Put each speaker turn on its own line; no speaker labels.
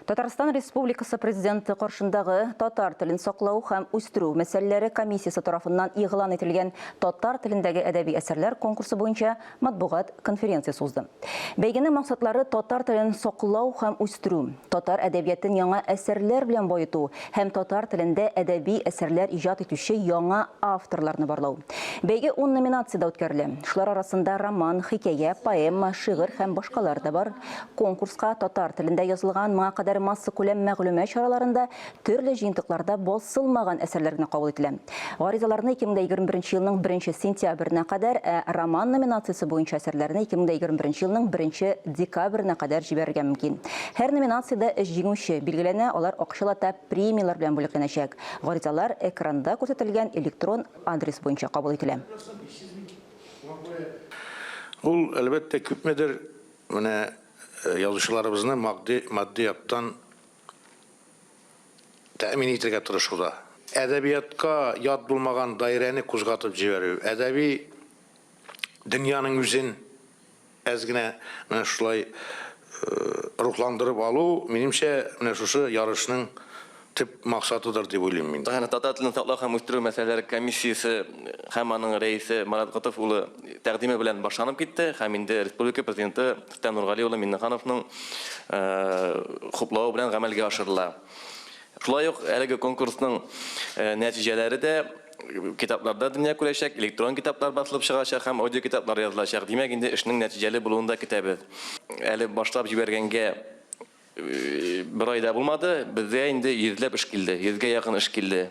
Татарстан Республикасы Президенты каршындагы татар телен саклау һәм үстерү мәсьәләләре комиссиясе тарафыннан игълан ителгән татар телендәге әдәби әсәрләр конкурсы буенча матбугат конференциясе узды. Бәйгенең максатлары татар телен саклау һәм үстерү, татар әдәбиятын яңа әсәрләр белән баету һәм татар телендә әдәби әсәрләр иҗат итүче яңа авторларны барлау. Бәйге ун номинациядә үткәрелә. Шулар арасында роман, хикәя, поэма, шигырь һәм башкалар да бар. Конкурска татар телендә язылган моңа кадәр массакүләм мәгълүмат чараларында, төрле җыентыкларда басылмаган әсәрләр генә кабул ителә. Гаризаларны 2021 елның беренче сентябренә кадәр, ә роман номинациясе буенча әсәрләрне 2021 елның беренче декабренә кадәр җибәрергә мөмкин. Һәр номинациядә өч җиңүче билгеләнә, алар акчалата премияләр белән бүләкләнәчәк. Гаризалар экранда күрсәтелгән электрон адрес буенча кабул ителә.
Ул, әлбәттә, күпмедер Менә язучыларыбызны матди, матди яктан тәэмин итергә тырышуда. Әдәбиятка ят булмаган даирәне кузгатып җибәрү, әдәби дөньяның үзен әз генә менә шулай рухландырып алу, минемчә, менә шушы ярышның төп максатыдыр дип уйлыйм мин.
Татар телен саклау һәм үстерү мәсьәләләре комиссиясе һәм аның рәисе Марат Готыф улы тәкъдиме белән башланып китте һәм инде республика Президенты Рөстәм Нургали улы Миңнехановның хуплавы белән гамәлгә ашырыла. Шулай ук әлеге конкурсның нәтиҗәләре дә китапларда дөнья күрәчәк, электрон китаплар басылып чыгачак һәм аудиокитаплар язылачак. Димәк, инде эшнең нәтиҗәле булуын да көтәбез. Әле башлап җибәргәнгә бер ай да булмады, безгә инде йөзләп эш килде, йөзгә якын эш килде.